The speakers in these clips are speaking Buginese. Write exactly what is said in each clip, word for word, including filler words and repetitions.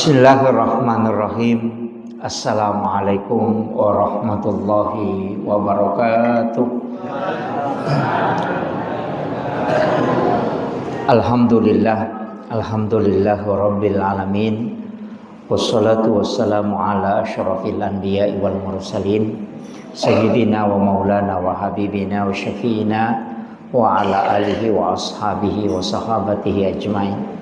Bismillahirrahmanirrahim. Assalamualaikum warahmatullahi wabarakatuh. Alhamdulillah, alhamdulillah rabbil alamin. Wassalatu wassalamu ala asyrafil anbiya'i wal mursalin, sayyidina wa maulana wa habibina wa syafi'ina wa ala alihi wa ashabihi wa sahabatihi ajmain.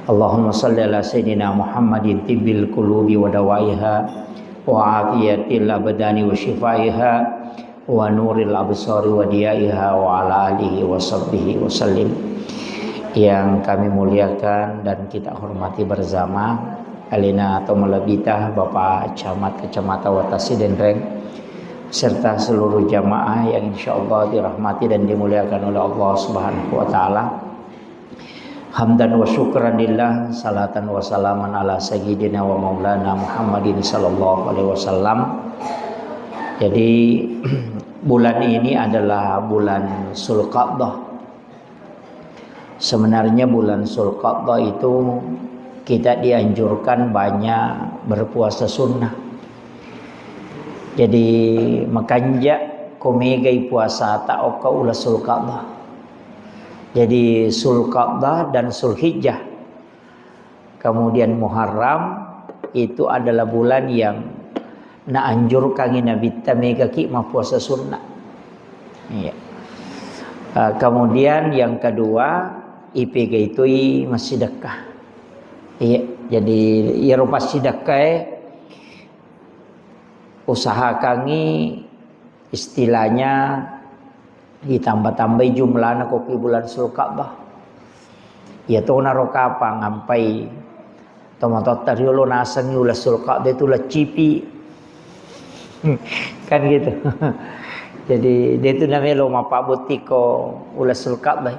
Allahumma salli ala sayyidina Muhammadin tibbil qulubi wa dawaiha wa afiyatil abdani wa shifaiha wa nuril absari wa diyaiha wa ala alihi wa sahbihi wa sallim. Yang kami muliakan dan kita hormati bersama, alena to malebita Bapak Camat Kecamatan Watasi Denreng, serta seluruh jamaah yang insya Allah dirahmati dan dimuliakan oleh Allah Subhanahu wa Ta'ala. Hamdan wa syukran lillah, salatan wa salaman ala sayyidina wa maulana Muhammadin sallallahu alaihi wasallam. Jadi, bulan ini adalah bulan Sulqa'dah. Sebenarnya bulan Sulqa'dah itu kita dianjurkan banyak berpuasa sunnah. Jadi, makanja ko megai puasata okko uleng Sulqa'dah. Jadi, Sulqa'dah dan Sulhijjah, kemudian Muharram, itu adalah bulan yang naanjurkangi Nabitta megaki mappuasa sunnah. Iya. Eh, kemudian yang kedua, ipegai toi massidekka. Iya, jadi iyaro passidekkae usahakangi istilahnya ditambah-tambahi jumlahna ko ki bulan Sulka'bah. Iya tonaro kapang ampai tomatoatta riolo nasengngi uleng Sulka'bah itu uleng cipi. Kan gitu. Jadi, de tu namelo mappabbottikko uleng Sulka'bah.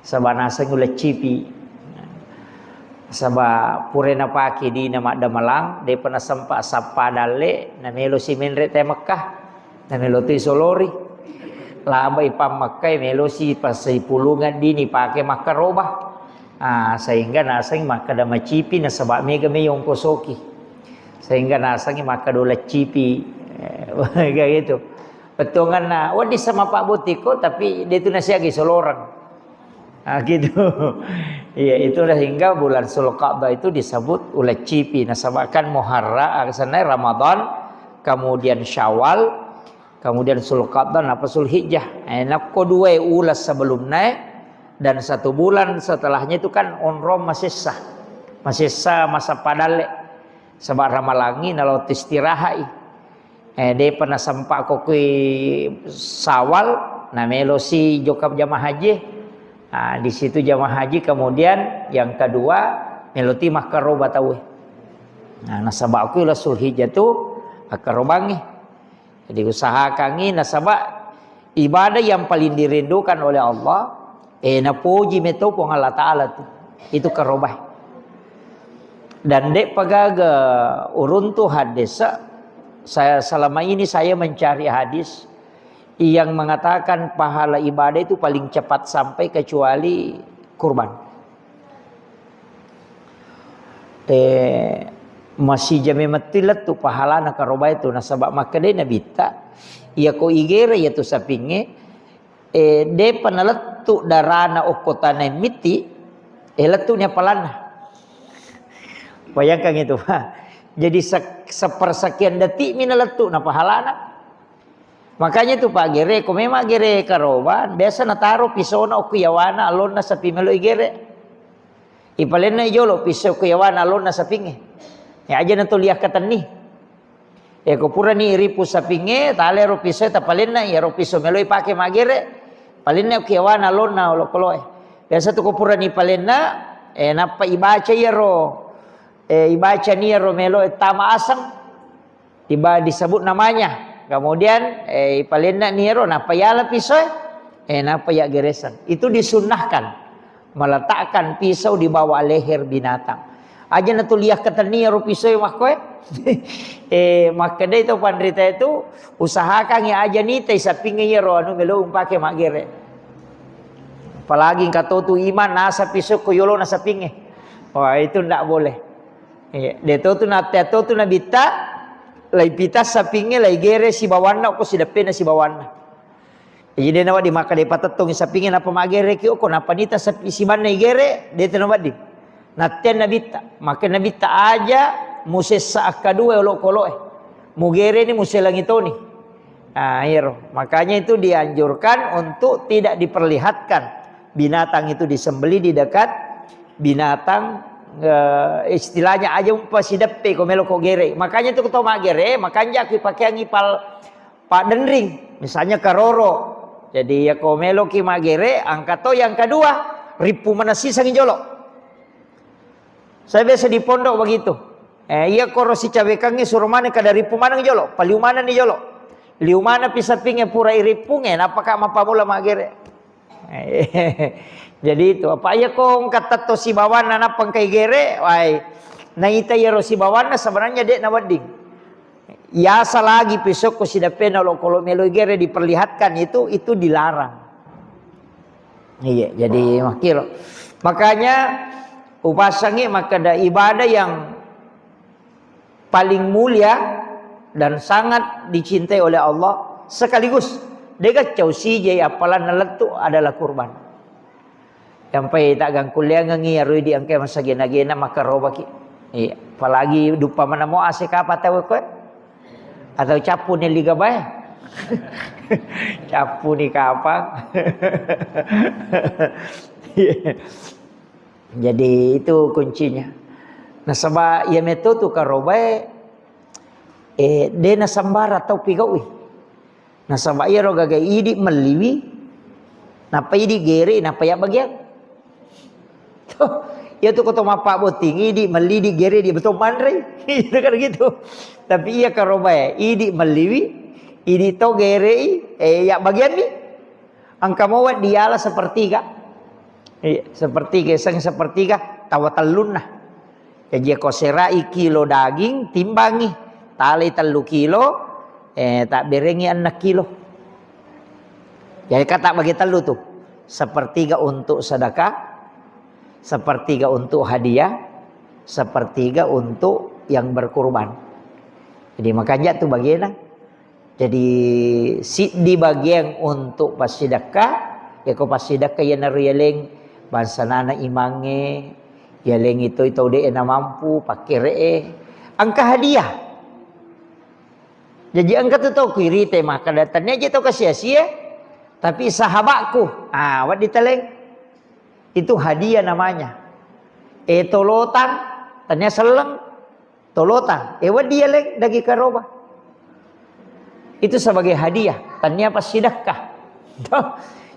Saba naseng uleng cipi. Saba pura napake dina maddamelang, depa nasempa sappa dalle, namelo si menre te Mekkah. Namelo tu isolori. Labai pa Mekkah, melo si pasipulungan dini pake makkaroba. Ah, sehingga naseng makkeda macipi nasaba mega me yongkosoki. Sehingga nasengi makkeda uleng cipi. Eh, kayak gitu. Pettonganna, wedding sama pabbottiko, tapi de tu nasiagi soloreng. Ah, gitu. Iya, itulah hingga bulan Sulka'bah itu disebut uleng cipi. Nasaba kan Muharram, ah, senai Ramadan, kemudian Syawal, kemudian Sulka'bah, napa Sulhijjah. Eh, nakko dua uleng sebelumnya dan satu bulan setelahnya itu kan onrong masessa. Masessa masa padalle. Saba ramalangi nalo istirahat i. Eh, depa nasempa ko kui Sawal, namelo si jokka jamaah haji. Ah, di situ jamaah haji, kemudian yang kedua, melo ti makkaroba tauwe. Nah, nasaba kui uleng Sulhijjah tu akkarobangi. Jadi usahakangi nasaba ibadah yang paling dirindukan oleh Allah, eh, napoji meto Puang Allah Ta'ala tu. Itu karobai. Dan dek pagaga uruntu hadis, saya, selama ini saya mencari hadis yang mengatakan pahala ibadah itu paling cepat sampai kecuali kurban. Eh, masija memang tu lettu pahalana karobai tu, nasaba makkedai Nabitta, iya ko igere iya tu sapingnge, eh, depa nalettu darana okko tanae mitti, eh, lettu ni apalanna. Bayangkan itu, Pak. Jadi se-, sepersekian detik mi nalettu na pahalana. Makanya itu, Pak, gere, ko memang gere karoba, biasa nataro pisona okko yawana alonna sapi melo igere. Ipalenna jolo piso okko yawana alonna sapingnge. Ya aja na tuli akkatenni. Ya ko purani ripu sapingnge, tale ro piso tapalenna, ya ro piso melo ipake magere. Palenna okko yawana alonna olokoloe. Biasa tu ko purani palenna, eh, nappa ibaca iyaro, eh, ibaca ni iyaro melo tama aseng. Tiba disebut namanya. Kemudian, eh, ipalenna ni ero, nappa yala pisoe, eh, nappa ya geresang. Itu disunnahkan. Meletakkan pisau di bawah leher binatang. Aja na tuliah ketenia ro pisoe makkoe. Eh, makkedai to panrita itu, usahakan ya aja nitai sapingnge iyaro anu melo umpake maggere. Apalagi engka to tu iman nasa pisau ko yolo na sapingnge. Wah, itu ndak boleh. Iya, de to tu na, te to tu nabitta, lai pita sapingnge, lai gere sibawanna, ko sideppena sibawanna. Jadi de nawedding makkeda patettongi sapingnge napa magereki, ko napa nita sapi sibanna igere, de to nawedding. Nattea nabitta, maka nabitta aja musessa akkadua olokoloe. Mugereni muselangi toni. Nah, iyaro. Makanya itu dianjurkan untuk tidak diperlihatkan binatang itu disembelih di dekat binatang, eh, istilahnya aja umpasideppe ko melo ko gere. Makanya itu ko to maggere, makanja ki pakeangi pal-, paddenring, misalnya karoro. Jadi ya ko melo ki maggere, angka to yang kedua, rippu maneng sisangi jolo. Saya biasa di pondok begitu. Eh, iya koro sicawekangngi suro maneng kada rippu maneng jolo, paliu maneng ni jolo. Liu maneng pi sapingnge pura irippungnge, napaka mappamula maggere. Jadi itu, apa iya ko engka tetto sibawanna nappa engka igere, wai. Naita iyaro sibawanna sebenarnya de nawedding. Yasa lagi pisokko sideppena olokolo melo igere diperlihatkan itu, itu dilarang. Iya, jadi makkiro. Makanya upasangi makkeda ibadah yang paling mulia dan sangat dicintai oleh Allah sekaligus dega cau sijai appalanna lettu adalah kurban. Yampai taggangkulleangengngi iyaro idi engka masagena-gena makkarobaki. Iya, apalagi duppa manamo ase kapa tau koe. Atau cappu ni liga bae. Cappu ni kapang. Jadi itu kuncinya. Nasaba iya meto tu karobae, eh, de nasambara tau pigaui. Nasaba iyaro gaga idi melliwi, nappa idi gere, nappa ya bagian. Toh, iya tu ko to mappabbotting, idi melli, idi gere, idi betul manre. Itu kan gitu. Tapi iya karobae, idi melliwi, idi to gerei, eh, ya bagian ni. Engka mo wedding diala sepertiga. Iya, sepertiga, seng sepertiga, tawa tellunna. Jaji ko serai kilo daging, timbangi. Talai tellu kilo, eh, tabberengi enneng kilo. Jadi kata bagi tellu tu. Sepertiga untuk sedekah, sepertiga untuk hadiah, sepertiga untuk yang berkurban. Jadi makanja tu bagena. Jadi, siddi bagian untuk passidekka, yako passidekka iyanaro yaleng bangsanana imangnge, yaleng itoi tau de'e namampu, pakkere'e, engka hadiah. Jaji engka tu tau kuirite makkeda, tania je tau kasi-asie, tapi sahabatku. Ah, wedding taleng. Itu hadiah namanya. Eh, tolotang, tania selleng, tolotang. Eh, wedding yaleng daging karoba. Itu sebagai hadiah, tania passidekka.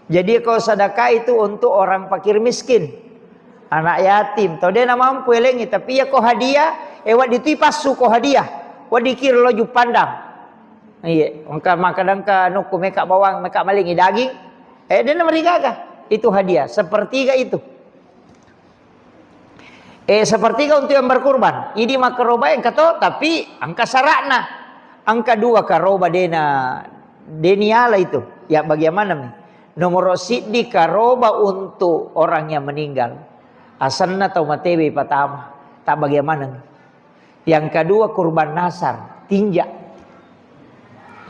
Jadi, kalau sedekah itu untuk orang fakir miskin, anak yatim. Tau de namampu elengi, tapi iya ko hadiah, eh, wedding tu ipassu ko hadiah. Wedding kiro lo Juppandang. Iya, engka makkeda engka nukku meka bawang, meka malingi daging. Eh, de namarigaga. Itu hadiah, sepertiga itu. Eh, sepertiga untuk yang berkurban. Idi makkaroba engka to, tapi engka syaratna. Engka dua karoba dena, deniala itu. Ya, bagaimana mi? Nomor siddi karoba untuk orang yang meninggal. Asenna tau matewe patama. Tak bagaimana mi? Yang kedua kurban nasar, tinja.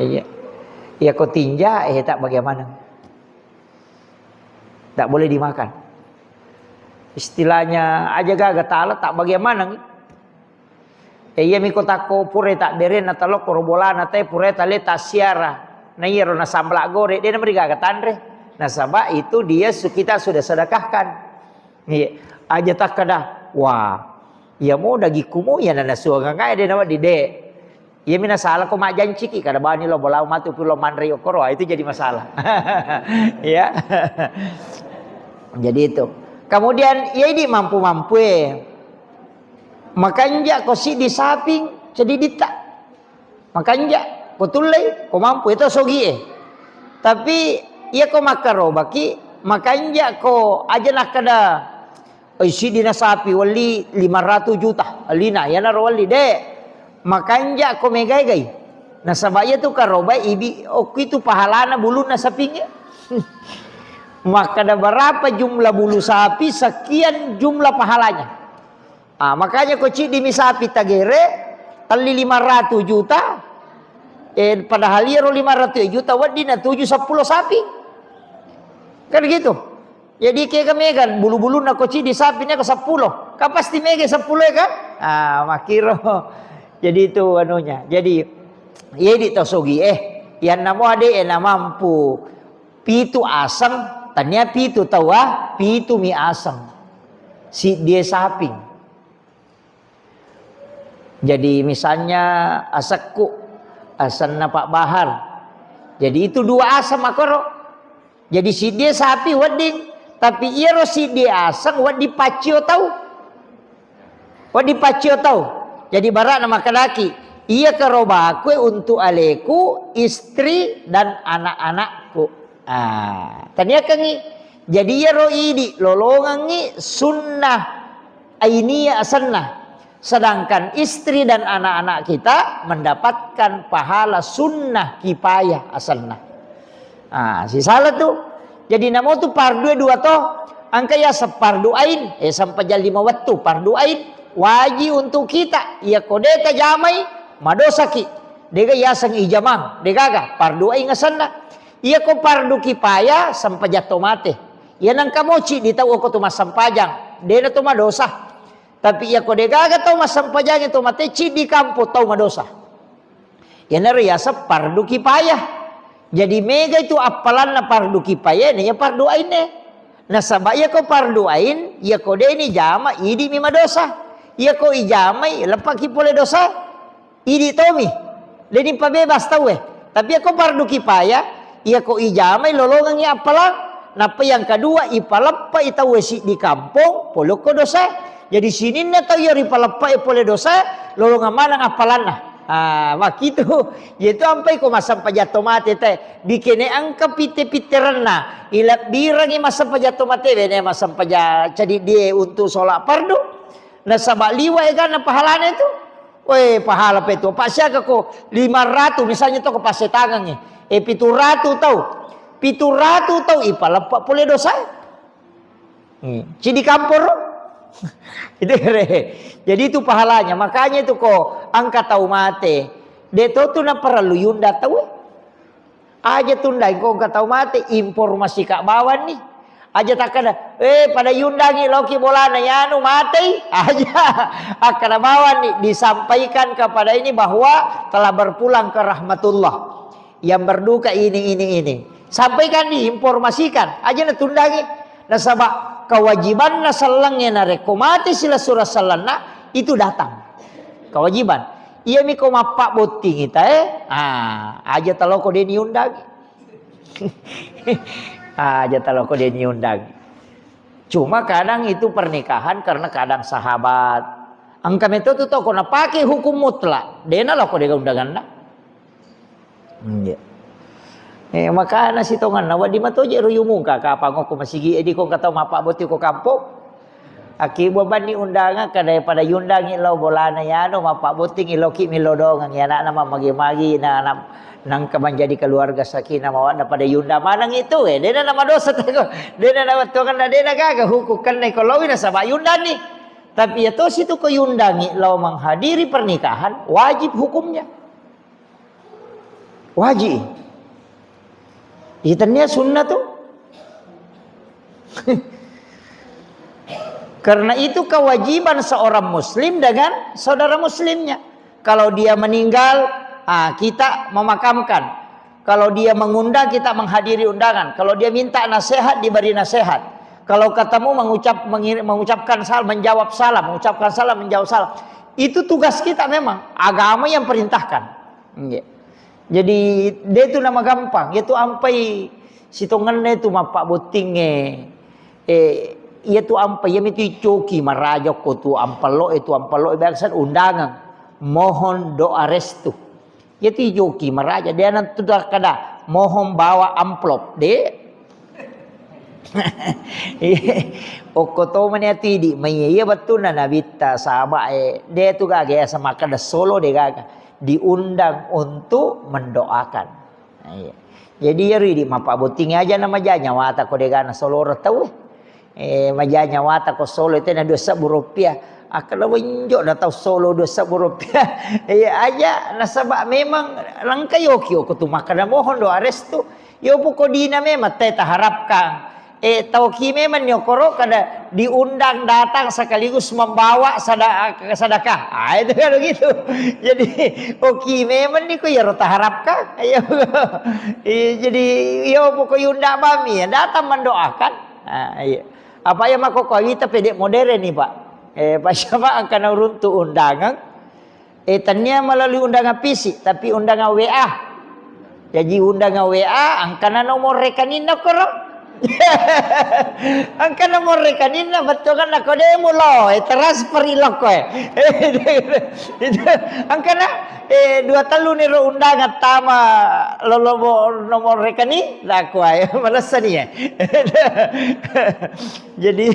Iya. Iya ko tinja, eh, tak bagaimana? Tak boleh dimakan. Istilahnya aja gaga tala tak bagaimana. Eh, iya miko takko pure tak bere na talo koro bolana te pure tale tak siara. Na iya ro na sambala gore, de na merigaga tanre. Nasaba itu dia su-, kita sudah sedekahkan. Iya. Aja takkada, wah, iya mo dagikku mo, iya na nasuangang ae de na wedding de. Iya mi nasala ko majjanciki, kada bani lo bolau matu pi lo manre okoro, ah, itu jadi masalah. Ya. Jadi itu. Kemudian, iya idi mampu-mampue. Makanja ko siddi saping, seddi ditta. Makanja ko tullei, ko mampu itu sogie. Tapi iya ko makkarobaki, makanja ko aja nakkada, oi, siddi na sapi welli lima ratus juta, allina, iyanaro welli, de. Makanja ko megai-gai. Nasaba iya tu karobai ibi, okki tu pahalana bulunna sapingnge. Makkada berapa jumlah bulu sapi, sekian jumlah pahalanya. Ah, makanya ko ciddi mi sapi tagere, telli lima ratus juta, eh, padahal iyaro lima ratus juta wedding natuju seppulo sapi. Kan gitu. Jadi kega mega bulu-bulunna ko ciddi sapi ne ko seppulo. Kan pasti mega seppulo ya kan? Ah, makkiro. Jadi itu anunya. Jadi iya di tau sogi eh. Yang namo ade eh na mampu pitu aseng, tania pitu tau ah, pitu mi aseng. Siddie saping. Jadi misalnya asekku, asenna Pak Bahar. Jadi itu dua aseng makoro. Jadi siddie sapi wedding, tapi iyaro siddie aseng wedding paccio tau. Wedding paccio tau. Jadi bara'na makkedaki, iya karobaku untuk aleku, istri dan anak-anakku. Ah, taniakengi. Jadi iyaro idi lolongengi sunnah ainiyah asenna. Sedangkan istri dan anak-anak kita mendapatkan pahala sunnah kifayah asenna. Ah, sisala tu. Jadi namo tu pardu dua to. Engka yaseng pardu ain, eh, sempajang lima wettu pardu ain. Wajib untuk kita. Iya ko de tajamai, madosaki. Dega yaseng ijamang, degaga pardu ain asenna. Iya ko pardu kifayah, sempajang to mate. Iya nengka moci di tau ko tu massempajang, dena to madosa. Tapi iya ko degaga tau massempajangi to mate, ciddi kampong tau madosa. Iyanaro yaseng pardu kifayah. Jadi mega itu appalanna pardu kifayah, na iya pardu ain e. Nasaba iya ko pardu ain, iya ko deni jama, idi mi madosa. Iya ko ijamai, leppaki pole dosa. Idi tomi, deni pabebas tauwe. Tapi iya ko pardu kifayah, iya ko ijamai lolongengi appalang. Nappa yang kedua, ipaleppai tauwe siddi kampong, polokko dosa. Jadi sininna tau iya ripaleppai pole dosa, lolongeng maneng appalanna. Ah, makkitu. Yaitu ampai ko massempajang to mate te. Bikene engka pitte-pitterenna. Ilebbirengi massempajang to mate, bene massempajang cadiddie untuk sholat pardu. Nasaba liwa egana pahalana itu. Weh, pahala pe tu. Apa siaga ko lima ratus misalnya to ko passetangangi. Eh, pitu ratus tau. Pitu ratus tau ipaleppa pole dosa. Hmm. Cidi kamporo. Itu re. Jadi itu pahalanya. Makanya itu ko engka tau mate. De to tu na perlu yunda tau. Aja tundai ko engka tau mate, informasi ka bawang ni. Aja takkada, eh, pada yundangi loki bolana yanu matei. Aja. Akkada bawang ni, disampaikan kepada ini bahwa telah berpulang ke rahmatullah. Yang berduka ini, ini, ini. Sampaikan, diinformasikan. Aja natundangi. Nasaba kewajibanna sellengnge narekko mate silessureng sellenna, itu datang. Kewajiban. Iyami ko mappabbottingi tae, ah, aja taloko de niundangi. Aja taloko de niundangi. Cuma kadang itu pernikahan karena kadang sahabat. Engka meto tu toko napake hukum mutlak, de naloko de undanganna. Iya. Eh, makana sitonganna wedding matoje ro yumungka kapang okko masigi e, di ko engka tau mappabbotting ko kampong. Akkibuang banni undangan, kada pada yundangi lao bolana yano, mappabbottingi loki millau doangang, ya anakna mammagi-magi, na, na, nangka menjadi keluarga sakinah mawaddah pada yundang maneng itu, eh, dena namadosa teko, dena nawettuanganna, dena gaga hukum kenna ko laowi nasaba yundanni. Tapi ya tosi tu ko yundangi lao menghadiri pernikahan, wajib hukumnya. Wajib. Iya, tennia sunnah tu. Karena itu kewajiban seorang muslim dengan saudara muslimnya. Kalau dia meninggal, ah, kita memakamkan. Kalau dia mengundang, kita menghadiri undangan. Kalau dia minta nasihat, diberi nasihat. Kalau ketemu mengucap mengir- mengucapkan salam, menjawab salam, mengucapkan salam, menjawab salam. Itu tugas kita memang. Agama yang perintahkan. Nggih. Jadi, de tu namagampang, iyatu ampai sitongenna tu mappabbottingnge. Eh, iyatu ampai, iyami tu icoki maraja ko tu ampello, eh, tu ampello biasa undangan. Mohon doa restu. Iyatu icoki maraja, de natu kada mohon bawa amplop, de. Okko to mani ati idi, mai iya bettunna nabitta, sahabat e, de tu gaga ya sama kada solo de gaga. Diundang untuk mendoakan. Nah, iya. Jadi iyaro idi mappabbotting aja na maja nyawata ko de gana solo ro tau. Eh, maja nyawata ko solo tena dua sebbu rupiah. Akkeda wenjo da tau solo dua sebbu rupiah. Iya aja, nasaba memang langka yoki oko tu makkeda mohon doa restu. Yo poko dina memang te taharapkan. Eh, tau ki memang nyokoro kada diundang datang sekaligus membawa sada-, sedekah. Ah, itu kan begitu. Jadi, oki memang niko yaro taharapkan. Iya. Iya, jadi, yo poko yunda bami, ya, datang mendoakan. Ah, iya. Apa ya mako kawita pede modern nih, Pak. Eh, Pak siapa angkana uruntu undangan? Eh, tania melalui undangan fisik, tapi undangan W A. Jadi undangan W A, angkana nomor rekeninna koro. Angka nomor rekeninna, betul kan? Nako demo lo, eh, transfer iloko, eh. Itu, angkana, eh, dua telu niro undangan tama lolo nomor rekening, lakuai, malessa nih, eh. Jadi,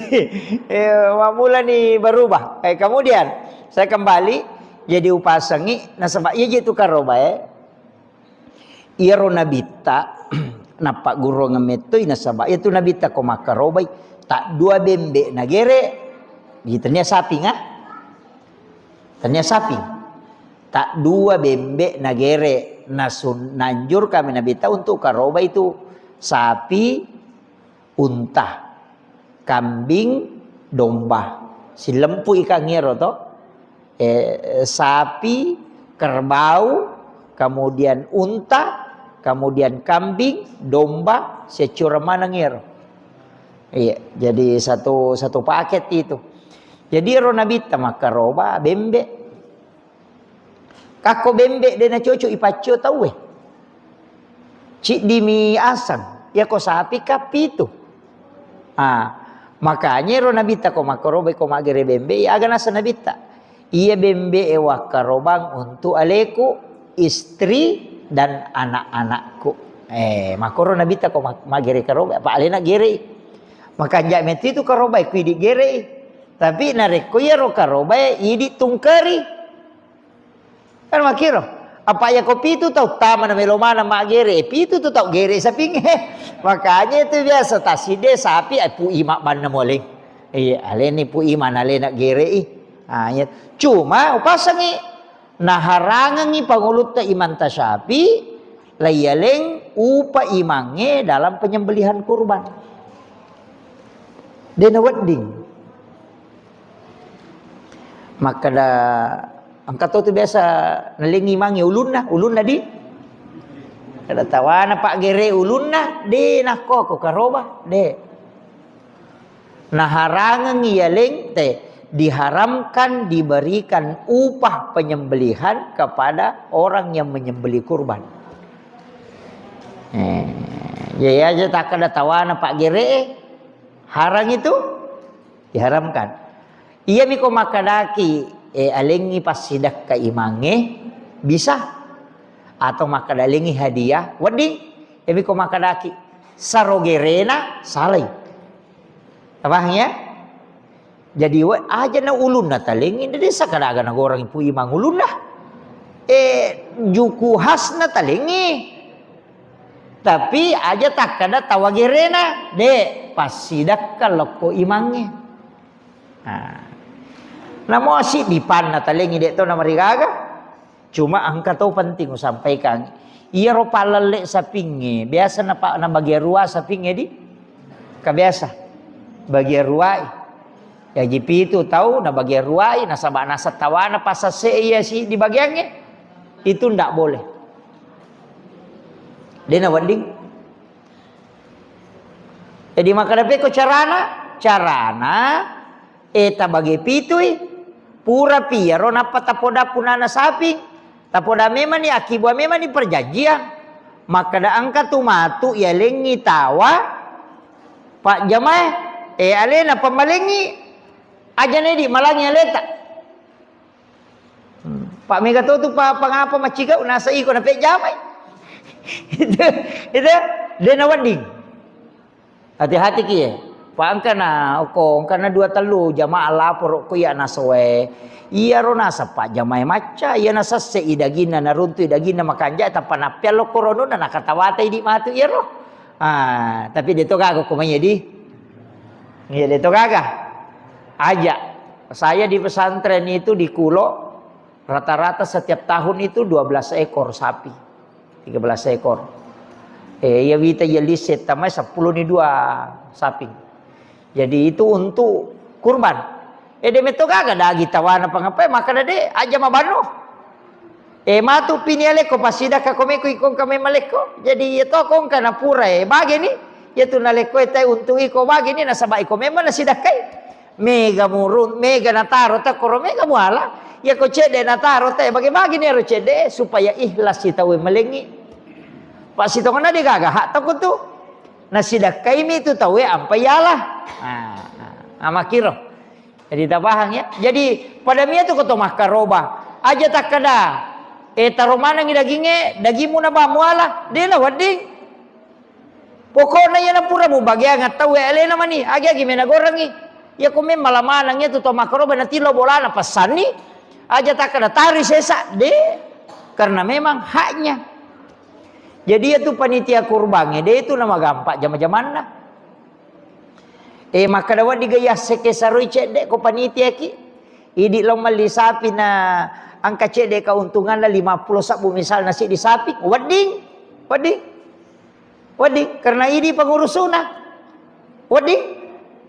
eh, mamula nih berubah. Eh, kemudian, saya kembali, jadi upasangi, nasaba iya je tu karoba, eh. Iyaro nabitta, nappagguruang mettoi, nasaba iyatu nabitta ko makkarobai, taddua bembe nagere, di tania saping, ah? Tania saping. Taddua bembe nagere, nasun-, nanjur kami nabitta untuk karobai tu sapi, unta, kambing, domba. Sillempu ikang iyaro to. Eh, sapi, kerbau, kemudian unta, kemudian kambing, domba, siaccureng maneng iyaro. Iya, jadi satu, satu paket itu. Jadi ero nabitta makkaroba bembe. Kakko bembe de nacocok ipaccio tauwe. Ciddimi asang, yako sapi ka pitu. Ah, makanya ero nabitta ko makkaroba ko maggere bembe, aga naseng nabitta. Iya bembe e wakkarobang untuk aleku, istri dan anak-anakku. Eh, makkoro nabitta ko mak-, maggere karoba, apa alena gerei. Makanja metti tu karoba ku idi gerei. Tapi narekko iyaro karobae idi tungkeri. Kan makkiro. Apa yako pitu tau tama na melo maneng maggere, eh, pitu tu tau gere sapingnge. Makanya itu biasa taside sapi, eh, pui mabbanna moleng. Iya, aleni pui mana alena gerei. Ah, iya. Cuma upasangi naharangengi pangulutta Imam Tasyafi, laiyaleng upa imangnge dalam penyembelihan kurban. De nawedding. Makkeda, engka to tu biasa nalengi imangnge ulunna, ulunna di. Kada tawana paggere ulunna, de nakko ko karoba, de. Naharangengi yaleng te, diharamkan diberikan upah penyembelihan kepada orang yang menyembelih kurban. Eh, jadi aja takkeda tawana paggere, harang itu diharamkan. Iyami ko makkedaki, eh, alengngi passidakka imangnge, bisa. Atau makkeda alengngi hadiah, wedding. Iyami ko makkedaki, saro gerena, salai. Paham ya? Jadi, we-, aja na ulunna talengngi, de sakadaga nagoreng pui mangulunna. Eh, juku khasna talengngi. Tapi aja takkeda tawa gerena, de, passidakka lokko imangnge. Nah. Namo siddi panna talengngi de to namarigaga. Cuma engka to penting usampaikan. Iyaro pallelle sapingnge, biasa napa-, nabagiang rua sapingnge di? Ka biasa. Bagiang ruai. Jaji pitu tau nabagiang ruai, nasaba naseng tawana passasse iya si dibagiangnge. Itu ndak boleh. De nawedding. Jadi makkeda pekko carana, carana, eh, tabage pitui, purapi iyaro nappa tapoda punana saping, tapoda memani, akkibua memani perjanjian. Makkeda engka tu matu yalengngi tawa, pajjamae, eh, alena pammalengngi, ajana idi malangi aleta. Hmm. Pak mega to tu pa-, pangapa maccigau nasa iko napejjamai. Itu, itu, de nawedding. Hati-hati ki, eh. Pak engkana, oko, engkana dua tellu jamaah laporo ko iya nasoe. Iyaro naseng pajjamae macca, iya nasesse i daginna, naruntui daginna makanja, tappa nappiallo korononna, nakatawata idi matu iyaro. Ah, tapi de to gaga ko mai di. Iya, de to gaga. Aja. Saya di pesantren itu di Kulo, rata-rata setiap tahun itu dua belas ekor sapi, tiga belas ekor. Eh, iya wita iya lise tamai sepuluh ni dua sapi. Jadi itu untuk kurban. Eh, de metto gaga dagi tawana pangapai, maka de aja mabanno. Eh, matu pini alekko pasidakka ko meko ikongka memang lekko. Jadi iya to kongka napura, eh, bageni. Iya tu nalekko, eh, tai untuk iko bageni nasaba iko memang nasidakkai. Mega murun, mega nataro takkoro, mega muala. Iya ko cedde nataro te, bage-bage ni ero cedde, supaya ikhlas si tauwe malengi. Pak Sitongenna de gaga hak toko tu. Nasidakkaimi tu tauwe ampa yala. Nah, nah, nah, makiro. Jadi tabahang ya. Jadi pada mia tu koto makkaroba. Aja takkada, eh, taro manengi daginge, dagingmu naba muala. De na wedding. Pokokna iyana pura mubageang tauwe alena mani, agi-agi mena gorengi. Iya ko memang lamanang iya tu to makkaroba natilo bolana passanni, aja takkada tari sesa, de, karena memang haknya. Jadi iya tu panitia kurbangnge, de tu namagampa jama-jamanna. Eh, makkada wedding ga yasseke saroi cedde ko panitia ki. Idi lo melli sapi na angka cedde keuntunganna lima puluh sabbu misalna siddi sapi, wedding, wedding. Wedding, karena idi pengurusuna. Wedding,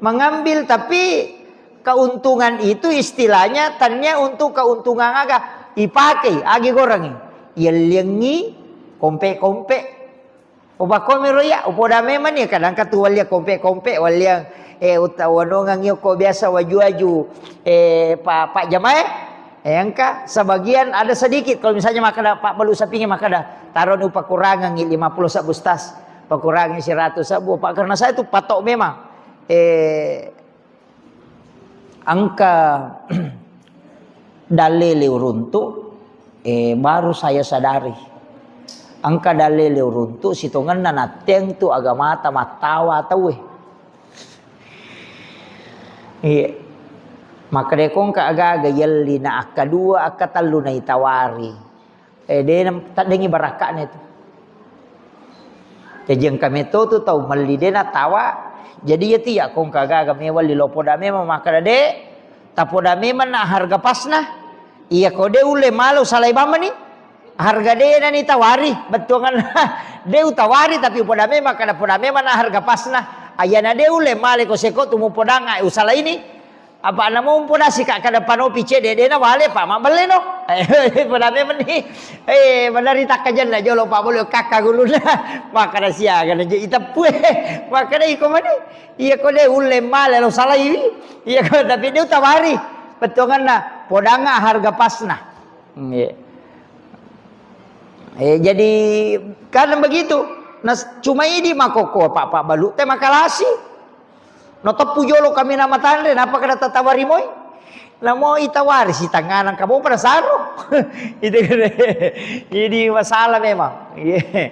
mengambil, tapi keuntungan itu istilahnya tania untuk keuntungan aga, ipakei, agi gorengi. Yelliangi, kompe-kompe. Upakomiro iya, upoda memang ni, kadang katu walliang kompe-kompe, walliang, eh, uta-, wanongang iyo ko biasa waju-waju, eh, pa-, pak jamae. Eh, engka sebagian ada sedikit. Kalau misalnya makkada, "Pak, balu sapingi," makkada, "Taroni upakurangangi lima puluh sabbu, Ustaz. Pakurangi seratus sabbu, Pak." Karena saya itu patok memang. Eh, engka dalele uruntu, eh, baru saya sadari. Engka dalele uruntu, sitongenna natteng tu agamata mattawa tauwe. Iya. Makkeda ko engka aga-aga yelli na akkadua, akkatellu naitawari. Eh, de na taddengi barakka'na itu. Jaji engka meto tu tau melli de natawa. Jadi iya tu iya ko engka aga-aga mewalli lo poda memang makkeda de, tapoda memang na harga pasna. Iya ko de ulle malo salai bamani. Harga de nani tawari, bettuanganna. De utawari tapi poda memang, kada poda memang na harga pasna. Ayana de ulle male ko seko tu mupodanga usala ini. Apa namo mupodasi ka kada panopi cede de na wale pa mabbelle no. Poda memang ni. Eh, manari takkajenna jolo pa bolo kakka guluna. Makkada siaga na je iteppue. Makkada iko mani. Iya ko de ulle male lo salai. Iya ko tapi de utawari. Bettuanganna podanga harga pasna. Iya. Eh, jadi kadang begitu. Nah, cuma idi makoko pak, pak balu te makalasi. No teppu jolo kami nama tanre, napa kada tatawari moi? Namo itawari si tanganang kamu pada saro. Itu kan. Ini masalah memang. Iya.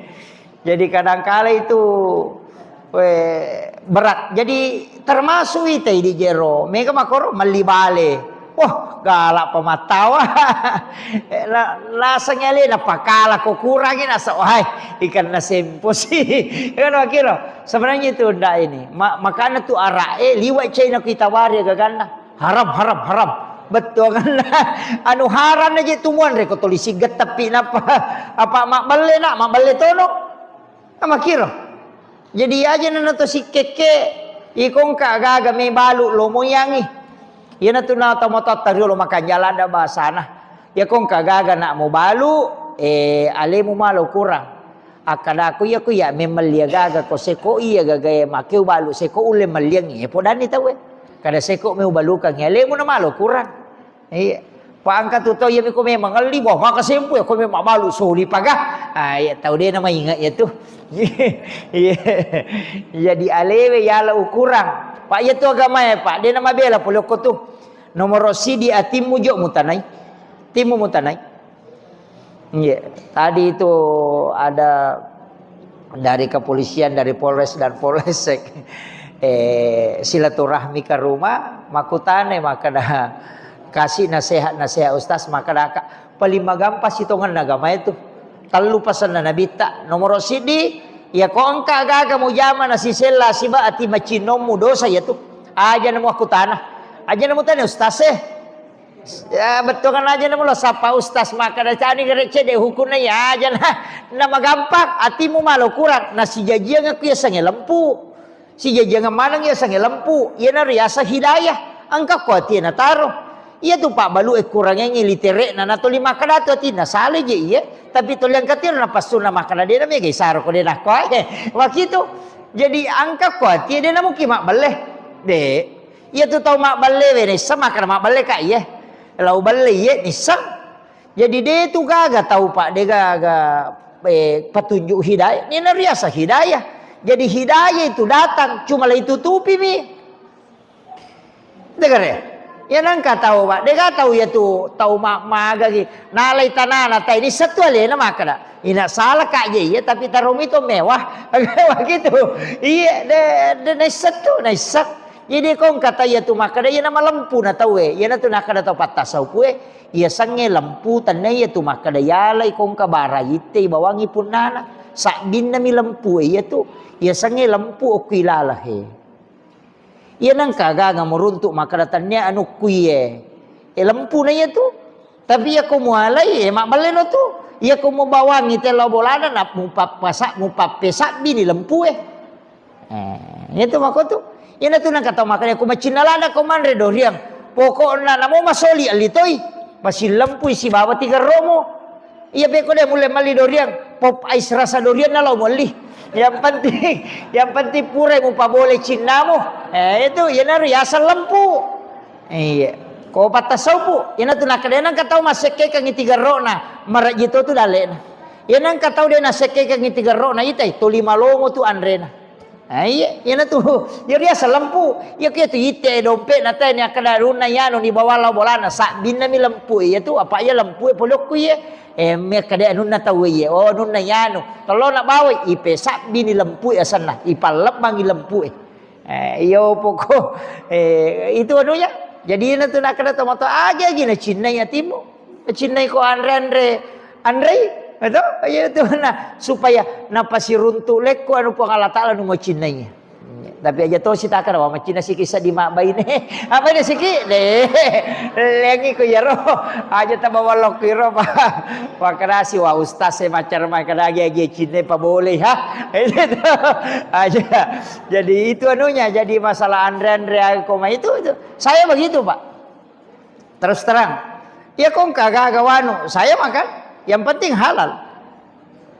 Jadi kadangkala itu, eh, berat. Jadi termasuk ita di jero, mega makoro melli bale. Wah, galak pamattawa. Na, naseng alena pakala ko kurangi nasa, wahai, ikan na sempo sih. Kan wakiro. Sebenarnya itu ndak ini. Ma-, makanya tu arak, eh, liwat China kita wari gaganna. Haram, haram, haram. Bettuanganna. Anu haram aja tumuan reko tuli siget tapi napa? Apa mabbelle nak, mabbelle tono. Amakiro. Jadi aja nana to sikkekke, iko engka gaga me balu lo moyangi. Iyana tu na to mototta riolo makanjala ada bahasana. Iyako engka gaga nak mo balu, eh, alemu malo kurang. Akkadaku iya ku iya memang lia gaga ko seko iya gaga e makeu balu seko ulle melliang iya podani tauwe. Kada seko me ubalukang alemu na malo kurang. Iya. Pa engka tu tau iya miko memang ngelli, wah, maka sempu ya, ko memang mabalu soli paga. Ah, iya, tau de na maingat ya tu. Iya. Jadi alewe yala ukurang. Pak, iya tu agama ya, Pak. De na mabela pole ko tu. Nomor sidi atimmu jo mutanai. Timmu mutanai. Iya. Tadi itu ada dari kepolisian, dari Polres dan Polsek, eh, silaturahmi ke rumah, makutane, makada kasih nasihat-nasihat Ustaz, makada ka-, paling magampa sitongan agama itu. Tellu pasanna Nabitta. Nomor sidi, ya ko engka gaga mujama nasisella siba ati macinnommu dosa ya tu. Aja nemu aku tanah. Aja namu tanya ustaz e. Ya, betul kan aja namu lo sapa ustaz makkeda cani gere cede hukunna ya aja na, na magampang atimu malo kurang nasijajiang aku ya sange lempu. Sijajiang maneng ya sange lempu. Iya na riasa hidayah. Engka ko ati na taro. Iya tu Pak Balu e kurangengi literekna na toli makkeda tu atinna sale je iya. Tapi toli angkatiro na passunna makkeda de na mega isaro ko de na ko ae. Wakitu. Jadi engka ko ati de na muki mabbelle. De. Iya tu tau mabbelle we nisseng makkeda mabbelle ka iye. Lau belle iye nisseng. Jadi de tu gaga tau Pak de gaga eh, petunjuk hidayah. Ni na riasa hidayah. Jadi hidayah itu datang cuma lai tutupi mi. Degare. Ya nangka tau Pak de ga tau ya tu tau ma magagi. Nalai tanana tai nisseng tu alena makkeda. Ina salah ka je iya tapi taromi to mewah. Begitu. Iya de de nisseng tu nisseng. Jadi kong kata iya tu makkeda iya na malempu na tau e. Iya na tu nakkeda tau pattasaupu e. Iya sange lempu tenna iya tu makkeda yalai kongka bara itte ibawangi punnana. Sabbinna mi lempu e iya tu. Iya sange lempu okku ilala he. Iya nangka gaga muruntuk makkeda tennia anu kuiye. E lempu na iya tu. Tapi iya ko mualai e mabbelle no tu. Iya ko mubawangi telo bolana na mupappasa mupappe sabbini lempu e. Eh, itu mako tu. Ina tu nangka tau makkeda ku macinna lada ko manre doriang. Pokokna namo masoli alli toi. Pasilempui sibawa tiga romo. Iya peko de mulle malli doriang. Pop ice rasa doriang na lao mualli. Yang penting, yang penting pura mupabole cinnamu. Eh, itu iya naru yaseng lempu. Iya. Ko pattasaupu, ina tu nakkeda nangka tau massekkekangi tiga rona, marajji to tu dalena. Iya nangka tau de nasekkekangi tiga rona itai, toli malongo tu anrena. Ah, iya, iyana tu, iya riaseng lempu. Iya kiya tu ite dompetna te ni akkeda anunna iyanu ni bawang lao bolana, sabbinna mi lempu iya tu, apa iya lempu e polokku iya. Eh, mi akkeda anunna tau iya. Oh, anunna iyanu. Tellona bawai, ipe sabbini lempu e asenna, ipallebbangi lempu e. Eh, iyo poko, eh, itu anunya. Jadi iyana tu nakkeda tomatoa, agi-agi nacinnai atimu. Cinnai ko anre-anre, anrei, betul? Iya itu nah, supaya napasiruntu lekko anu Puang Allah Taala nu macinnai. Tapi aja to sitaka wa macinna siki seddi mabbaine. Apa ini siki? Deh. Lengi ko yaro. Aja tabawa lokko iro pa. Wakarasi wa ustaz saya macar mai kada agi agi cinne pa boleh ha. Itu aja. Jadi itu anunya jadi masalah anre-anre aku mah itu itu. Saya begitu, Pak. Terus terang. Iya ko engka gaga wanu, saya makan. Yang penting halal.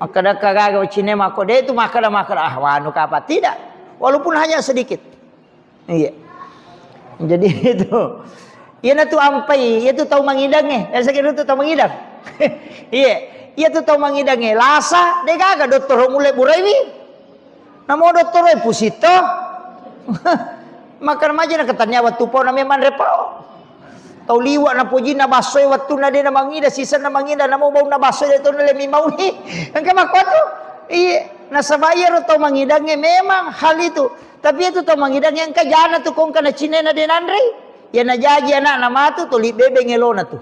Makkeda gaga cinne mako de itu makkeda makkeda ah wanu kapa tidak. Walaupun hanya sedikit. Iya. Jadi itu. Iyana tu ampai, iya tu tau mangidang eh. Yang sakit tu tau mangidang. Iya. Iya tu tau mangidang eh. Lasa de gaga dottoro mulle buraiwi. Namo dottoro e pusitto. Makkeda maja na ketannia wettu pao na memang repao. Tau liwa na pojinna basso e wettunna de na mangida, sisenna mangida, namo baunna basso e de tau na le mi mauni. Engka makkuatu. Iya, nasaba iyaro tau mangidangnge memang hal itu. Tapi itu tau mangidangnge engka jana tu kongka na cinena de nanrei. Iya na jaji anakna matu toli bebeng elona tu.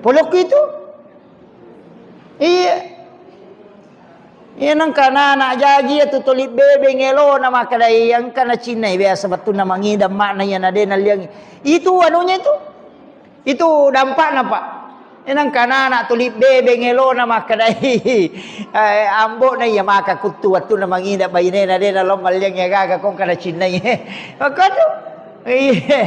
Polokku itu. Iya. Iya nengka anak-anak jaji itu toli bebeng elona makkedai engka nacinnai biasa bettunna mangidang makna iya na de nalliangi. Itu anunya itu. Itu dampakna, Pak. Iya nengka anak-anak toli bebeng elona makkedai eh, ambokna iya maka kuttu wettunna mangidang bainena de nalo malliangi gaga kongka nacinnai. Makkuatu. Iya.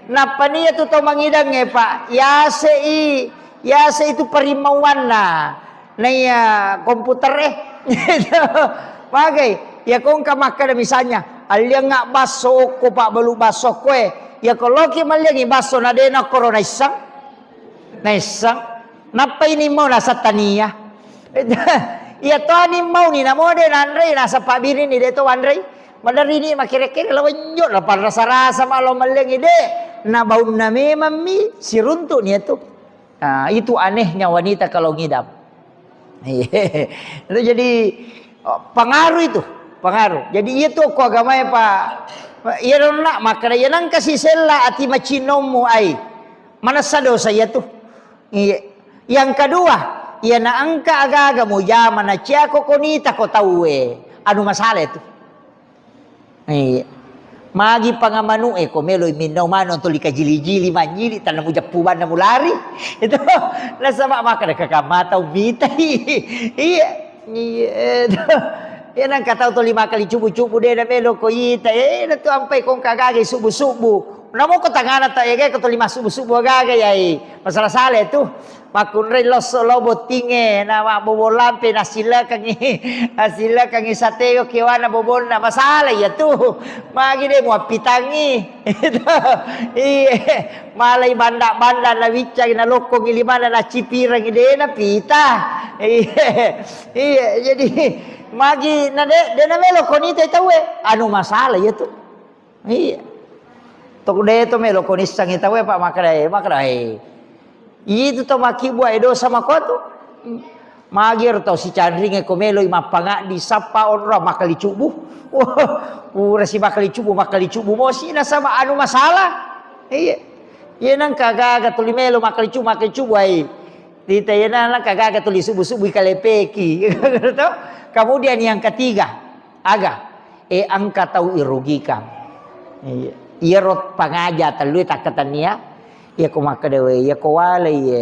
Nappa nia tu tau mangidangnge, Pak, yase i, yase itu parimauanna. Naiya komputer e. Magai, iya ko engka makkeda misalnya, alliangnga basso okko, Pak, balu basso okko e. Iya ko loki malliangi basso na de na koro naisseng. Naisseng. Nappa ini mau naseng tania. Iya to ani mau ni namo de nanrei naseng pabbirini de to wanrei. Maderri ni makere-kere lao wenjo na panrasa-rasa ma lao malliangi de. Na baunna memang mi siruntu ni itu. Nah, itu anehnya wanita kalau ngidam. Itu jadi oh, pengaruh itu, pengaruh. Jadi iya tu ko agamae Pak. Iya donna makkeda iya nangka sisella ati macinnommu ai. Manessa dosa iya tu. Iya. Yang kedua, iya na engka aga-aga mujama na ciako konita ko tauwe. Anu masalah itu. Iya. Magi pangamanu'e ko meloi minnau manu tuli kajili-jili mannyili tanna mujeppu banna mulari. Itu nasaba makkeda kaka mata umitai. Iya. Iya. Iya nangka tau tuli makkali cubu-cubu de na melo ko ita. Eh, na tu ampai kongka gaga subu-subu. Namo ko tangana ta ega ko tuli massubu-subu gaga yai. Masalah sale tu. Makkunrai losso lao bottingnge, na mabbobo lampe, nasilekengngi, nasilekengngi sateo kewana bobonna, masala iya tu. Magi de muappitangngi. Iye, malai banda-banda na wiccangi, na lokkongi limana, na cipirangi, de na pita. Iye, iye, jadi magi na de, de na melo koni te tauwe, anu masala iya tu. Iya. Tok de to melo ko nissangi tauwe, Pak, makkedai, makkedai. Itu to makkibua e dosa makotu. Magi ero tau sicanringe ko meloi mappangaddi sappa onro makkali cubu. Wah, pura si makkali cubu, makkali cubu mosi nasaba anu masalah. Iya. Iya nangka gaga tuli melo makkali cubu, makkali cubu ai. Tita iyana kagaga tuli subu-subu ikalepeki. To? Kemudian yang ketiga, aga? E, engka tau irugikan. Iya. Iyaro pangaja tellue takkatennia, iya ko makkeda we, iya ko walai, e,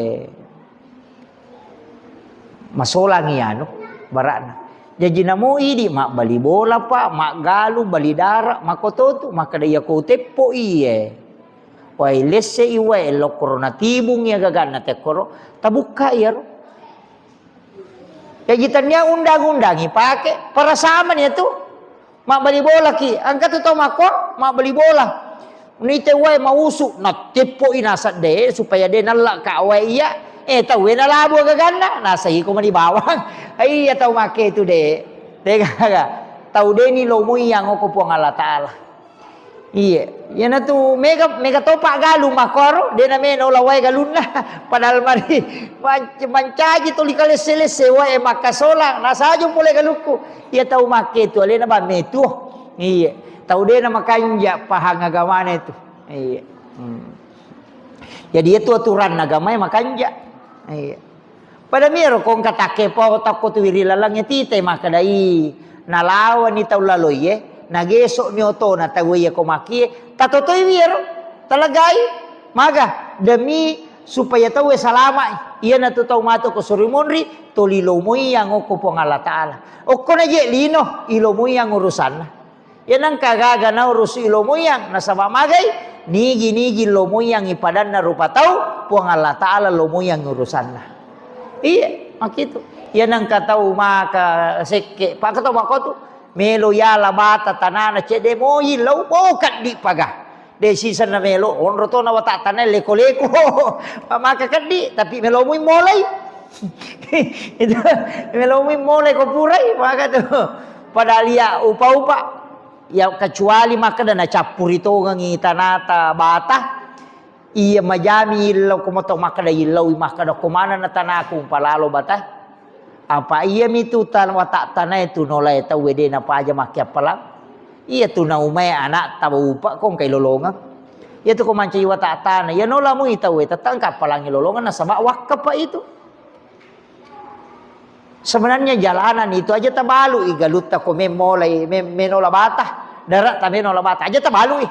masolangi anu, bara'na. Jaji namo idi mabbali bola, Pak, maggalu, bali dara, makototu, makkeda iya ko uteppo iye. Wae lesse i wae lokkoro natibung iya gaganna tekkoro, tabukka iyaro. Jaji tennia undang-undang ipake, parasamani iyatu. Mabbali bola ki, engka tu tau makko, mabbali bola. Nite wae mausu, nateppo i nasadde supaya de nalla ka wae iya. Eh, tau e nalabu gaganna, nasa iko mani bawang. Iya tau make tu de. De gaga. Tau de ni lomoi yang oko Puang Allah Taala. Iye, iyanatu mega, mega topa galung makkoro, de na meno la wae galunna. Padahal mari manc-, mancaji tuli kalesse-lesse wae makkasolang, nasajo pole galukku. Iya tau makke tu alena ba metu. Iye, tau de na makanja pahang agamana itu. Iye. Hmm. Jadi itu aturan agama makanja. Iye. Pada miro kongka takke pau takko tu wiri lalangnge tite makkedai, nalawani tau laloie, nagesokni otona tau iya ko makie, tatotoi wiro, talagai, maga, demi supaya tau e salama, iyanatu tau matu ko suri monri, toli lomoi yang oko Puang Allah Taala. Okkona je lino, ilomoi yang urusanna. Iya nengka gaga naurusi lomoyang, nasaba magai? Nigi-nigi lomoyang ipadanna rupa tau, Puang Allah Taala lomoyang urusanna. Iya, makkitu. Iya nengka tau maka sekke, paka tau makotu, melo yala bata tanana cedde moi lau bau kaddi paga. De sisenna melo, onro tona wata tanai leko-leko. Maka kaddi, tapi melo mui molai. Itu melo mui molai ko purai, maka tu. Padahal iya upa-upa. Ya, kecuali makkeda nacappuri tongengi tanata bata, iya majami illau ko moto makkeda illaui makkeda ko manenna tanaku umpalalo bata. Apa iya mitu tan-, watak tanae tu nolae tauwe de napaja makkiappalang. Iya tu naumae anak taba upa ko engkai lolongeng. Iya tu ko mancaji watak tana, iya nola mui tauwe tetang kappalangi lolongeng nasaba wakkapa itu. Sebenarnya jalanan itu aja tabalu i galutta ko memolai, mem-, menola bata, darat ta menola bata aja tabalu i.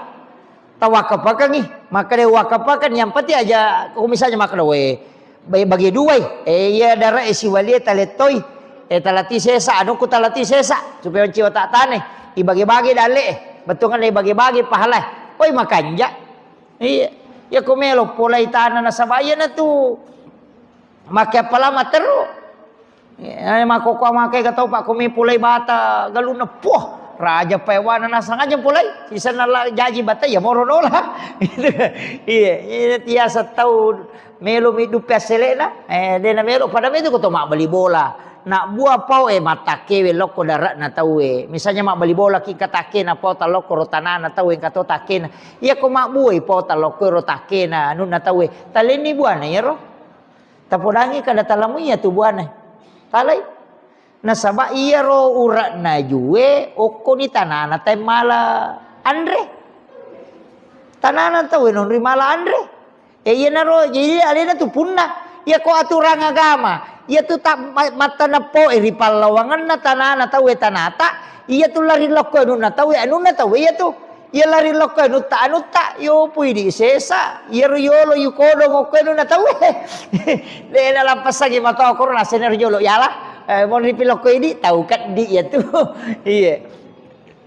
Tawakkapakengi, makkeda wakkapakeng yang penting aja ko misalnya makkeda we, ba-, bagi dua i. Eh, iya darat e siwalie talettoi. Eh, talati sesa, anukku talati sesa supaya manciwa tak tane. Ibage-bage dalle e, bettuanna ibage-bage pahala. Oi makanja. Iya. Ya ko melo polai tana nasaba iya natu. Make appalang matteru. Eh, makkokkoe make ga tau pakko mepolai bata galunna. Poh, raja paewana nasang aja polai. Sisenna la jaji bata ya moro nola. Iya, iya tiasa tau melo mi duppe asselena. Eh, dena melo pada metu ko to mabbali bola. Nak bua pau e mattakkewe lokko dare'na tauwe. Misalnya mabbali bola ki katakkena pau talokko ro tanana tauwe engka to takkena. Iya ko mabbuai pau talokko ro takkena anunna tauwe. Talenni buana iyaro. Tapodangi kada talamu iya tu buana. Talai. Nasaba iyaro ure'na jue okkoni tanana taemmala anre. Tanana tauwe nonri mala anre. E iyanaro jadi alena tu punna. Iya ko aturang agama, iya tu ta-, ma-, mattaneppo e ri pallawangenna tanana tauwe tanata, iya tu lari lokko anunna tauwe, anunna tauwe iya tu. Iya lari lokko anutta-anutta, yopu idi sesa, iyaro yolo yukodong okko anu na tau. De' nalappassangi matoa koro nasena ri jolo yala. Eh, monri pi lokko idi, tau keddi iya tu. Iya.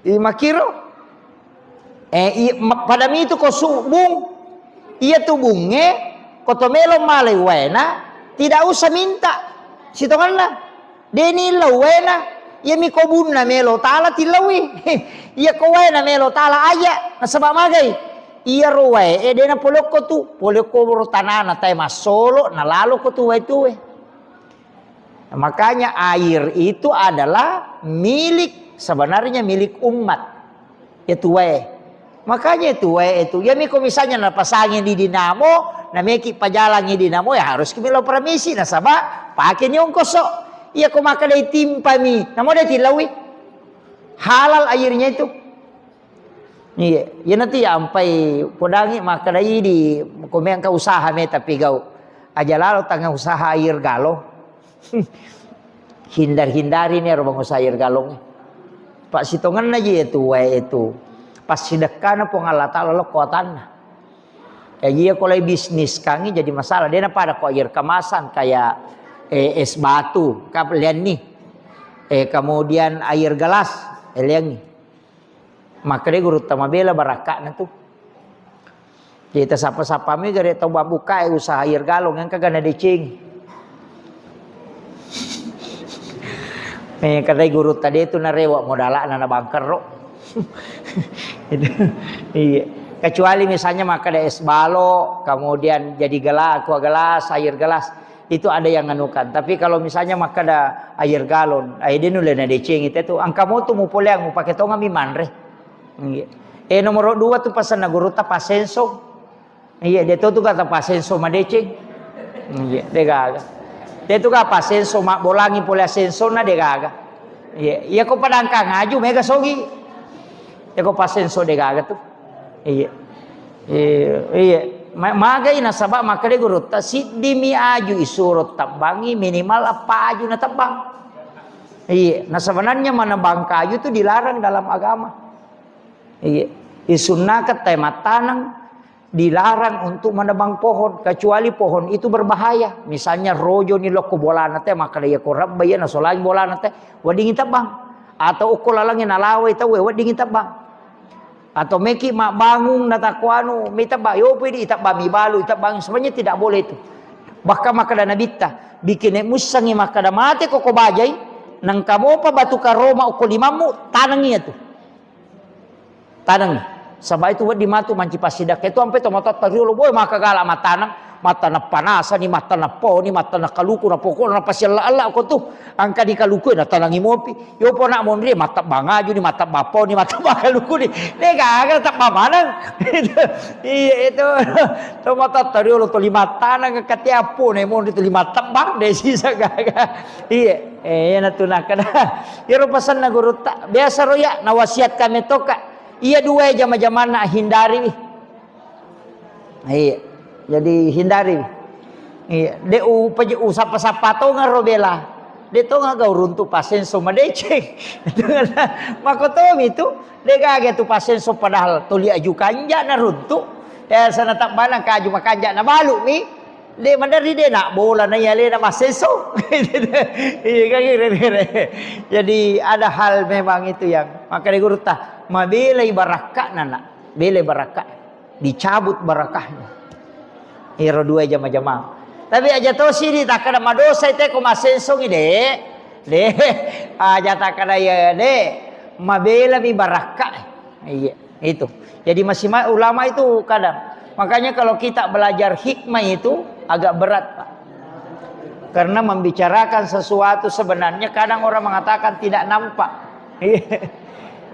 I makkiro. Eh, i-, ma-, pada mitu ko subung. Iya tu bunge, ko to melo malai waena, tidak usah minta. Sitonganna. Deni lau waena, iya mi ko bunna melo tala tilaui. Iya ko waena melo tala aja, nasaba magai. Iya ro wae, eh, dena polokko tu, polokko ro tanana tae massolo, nalalo ko tu wae tuwe. Makanya air itu adalah milik, sebenarnya milik umat. Ya tuwae. Makanya tuwae itu. Ya miko misalnya napasangi di dinamo, nameki pajalangi dinamo, ya harus kimi lo permisi nasaba pake ni ongkoso. Iya ko makkeda timpami, namo de tilaui. Halal airnya itu. Iya, iya nanti ya ampai podangi makkeda idi ko mengka usaha me tapi gau. Aja lalo tanga usaha air galon. Hindar-hindari ni ero bangusa air galong. Pak sitongenna ji itu wae itu. Pas sidekkana Puang Allah Taala lo kuatanna. Ya iya ko lai bisnis kangi jadi masalah. Dia pada ko air kemasan kayak eh, es batu, kap lianni. Eh, kemudian air gelas, eh, liangi. Makkeda gurutta mabela barakka'na tu. Jadi tasappa-sappami gare tau mabbukae usaha air galon engka gana deceng. Eh, katai gurutta de tu narewa modala'na na bangkerro. Itu. Iya. Kecuali misalnya makkeda es balok, kemudian jadi gelas, aqua gelas, air gelas. Itu ada yang anukan. Tapi kalau misalnya makkeda air galon, air de nulle na deceng itu tu. Angka motu mupoleang mupake tongami manre. Iya. Eh, nomor dua tu pasenna gurutta pasenso. Iya, de to tu kata pasenso madeceng. Iya, de gaga. De tu ka pasenso mabbolangi pole asensona de gaga. Iya, iya ko padangkang aju mega sogi. Iya ko pasenso de gaga tu. Iya. Iya, iya. Ma-, magai nasaba makkeda gurutta, siddimi aju isuro tabbangi, minimal eppa aju na tabbang. Iya, nah sebenarnya menebang kayu itu dilarang dalam agama. Iya, disunnakan teh mattaneng, dilarang untuk menebang pohon, kecuali pohon itu berbahaya. Misalnya rojo ni lokko bolana teh, makkeda iya ko rebba iya nasolangi bolana teh, weddingi tebbang. Atau okko lalangi nalawai tauwe, weddingi tebbang. Atau meki mabbangung natakko anu, mi tebba, yopo idi itebba mi balu, itebba, sebenarnya tidak boleh itu. Bahkan makkeda Nabitta, bikin mussangi makkeda mate ko ko bajai, nengka mopa batu karoma okko limammu, tanengi itu. Tanengi. Saba itu wedding matu manci passidakka itu ampe to matotta riolo boy maka gala mataneng, mataneng panasani, mataneng poni, mataneng kaluku, na pokokna napasiella-ella ko tu. Angka di kaluku natanengi mopi. Yo pona monri mattebbang aju ni, mattebbang poni, mattebbang kaluku ni. De gaga tebba maneng. Iya itu. To matotta riolo to lima taneng katiappo ne monri to lima tebbang de sisa gaga. Iya. Eh, iyana tu nakkeda. Iyaro pasenna gurutta. Biasa ro ya nawasiatkan metoka. Iya dua jama-jamanna hindari. Iya. Jadi hindari. Iya. De upaje usappa-sappa tonga ro bela. De tonga gau runtu pasenso madeceng. Makotomi tu. De gaga tu pasenso padahal toli aju kanja na runtu. Ya sana tabbana kaju makanja na balu mi. De maderri de nak bola na iya lena maseso. Iya kan kira-kira. Jadi ada hal memang itu yang maka de gurutta mabelai barakka nana, bela barakka, dicabut barakahnya. Iro dua jama-jama. Tapi aja to sidi takkada madosa ite ko masenso de. De aja takkada ya de mabela mi barakka. Iya. Itu. Jadi masih ma-, ulama itu kadang. Makanya kalau kita belajar hikmah itu agak berat, Pak. Karena membicarakan sesuatu sebenarnya kadang orang mengatakan tidak nampak. Iya.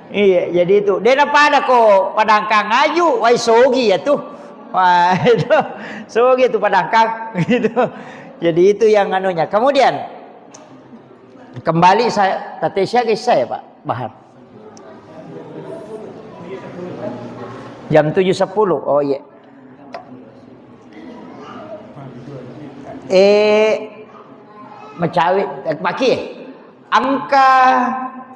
Iya, jadi itu. Dena pada ko padangkang aju, wai sogi ya tuh. Wah, itu. Sogi itu padangkang gitu. Jadi itu yang anunya. Kemudian kembali saya, tadi saya, saya, Pak Bahar. Jam tujuh sepuluh. Oh iya. Eh, macawe, eh, paki. Engka